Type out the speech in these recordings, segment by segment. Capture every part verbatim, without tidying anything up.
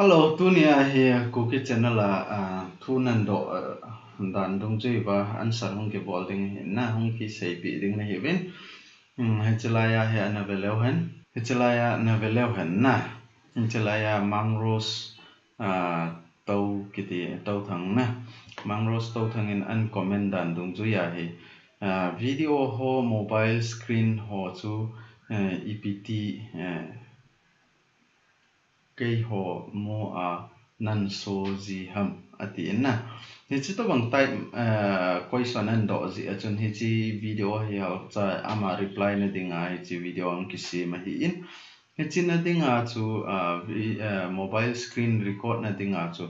Hello, tunia hi Kuki channel a, ah, thu nandoh, ah, dan dungjuiya answer hung kibol ding ahi na, hung kiseipeh ding nahiuvin. Hmm, hiche laiya hi ana ve leu hen. Hiche laiya na ve leu hen na. Hiche laiya Mangrose, ah, Tou kiti, Touthang na. Mangrose Touthang in ana comment dan dungjuiya hi. Ah, video ho mobile screen ho chu, eh, ipi ti, eh, keiho mu a nan so ji ham ati in na. Hiche tobang type, eh, question ana doh jeh a chun hiche video hi halcha ama reply na dinga hiche video hung kisem ahi in. Hiche na dinga chu, ah, vi-, eh, mobile screen record na dinga chu,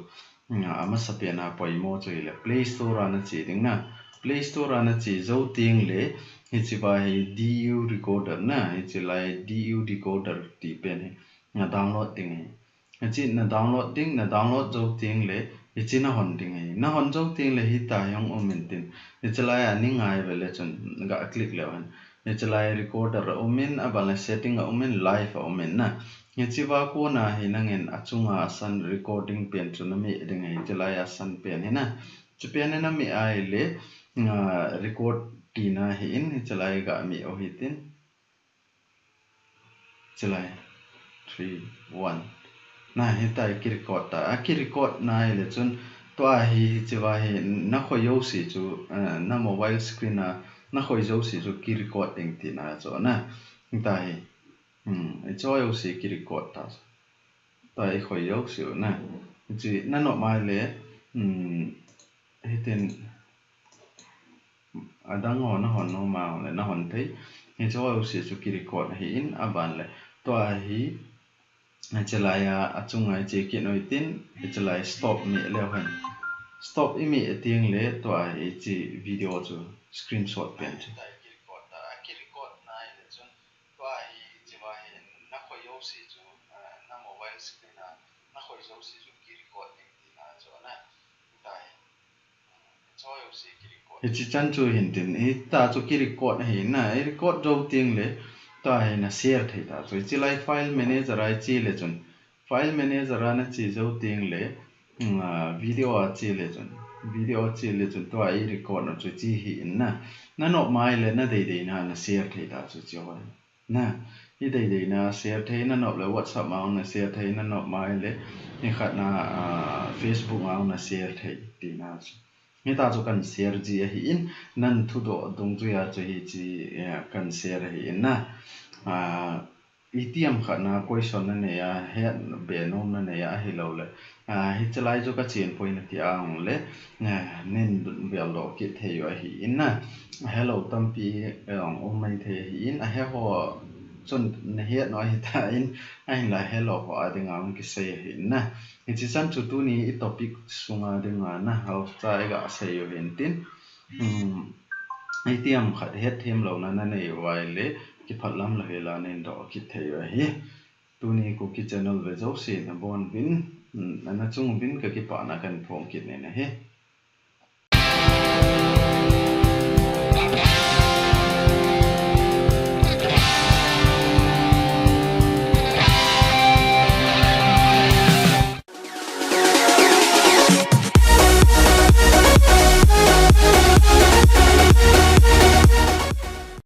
mm, amasapen a poimo chu hile Play Store a nache ding na. Play Store a nache jou teng le, hiche va hi D U Recorder na, hiche lai D U Decoder ti pen hi na download ding ahi. Hiche na download ding, na download jou teng le, hiche na hon ding ahi. Na hon jou teng le hitia hi hung um in tin. Hiche laiya nei ngai ve le chun ga click leu hen. Hiche lai recorder a um in, aban le setting a um in, live a um in na. Hiche va kona hi nangin achunga asan recording pen chu na meh ding ahi, hiche laiya asan pen hi na. Hiche pen hi na meh ahile, ah, record tina ahi in, hiche lai ga meh u hitin. Hiche lai, three, one. Na, hitia kirecord ta. A kirecord na ahile chun, tua hi, hiche va hi, na khoi jouse chu, eh, na mobile screen a, na khoi jouse chu kirecord ding tina chu na. Hitia hi, hmm, hiche jouse kirecord ta. Tua hi khoi jouse u na. Hiche na nop mai le, hmm, hitin, adang ho na hon nom a le na hon thei. Hiche jouse chu kirecord ahi in aban le. Tua hi, hiche laiya achunga hiche kit u hitin, hiche lai stop meh leu hen. Stop i meh teng le tua hiche video chu screenshot pen chu. Tua hi, hiche va hi, na khoi jouse chu, ah, na mobile screen a, na khoi jouse chu kirecord ding tina chu na. Tua hi, hiche chan chu hin tin, hitia chu kirecord ahi na, i record jou teng le, tua hi na share thei ta chu. Hiche lai file manager a i che le chun, file manager a na che jou teng le, mm, ah, video a che le chun, video a che le chun, tua i record na chu hiche hi in na. Na nop mai le na deidei na, na share thei ta chu hiche ho. Na, i deidei na share thei na nop le WhatsApp ma na share thei na nop mai le, ni khat na, ah, Facebook ma na share thei tina chu. Hitia chu kan share ji ahi in, nan thudoh dungjuiya chu hiche, eh, kan share ahi in na. Ah, itiham khat na question na nei a, het be nom na nei a, ahilou le. Ah, hiche lai chu ka chen poi nati a ahung le, eh, nin vel doh kit thei u ahi in na. Hello tampi, eh, um mai thei ahi in, ahe ho chun na het nau ahi tan, ahinla helou ho a dinga hung kisei ahi in na. Hiche chan chu tuni i topic sunga dinga na, halcha i ga sei u hin tin. Um, itiham khat hetthem louna na nei u ahile, kipah lam lou hela nin doh kit thei u ahi. Tuni Kuki channel ve jouse na bon uvin, um, na chung uvin ka kipana kan phong kit nin ahi.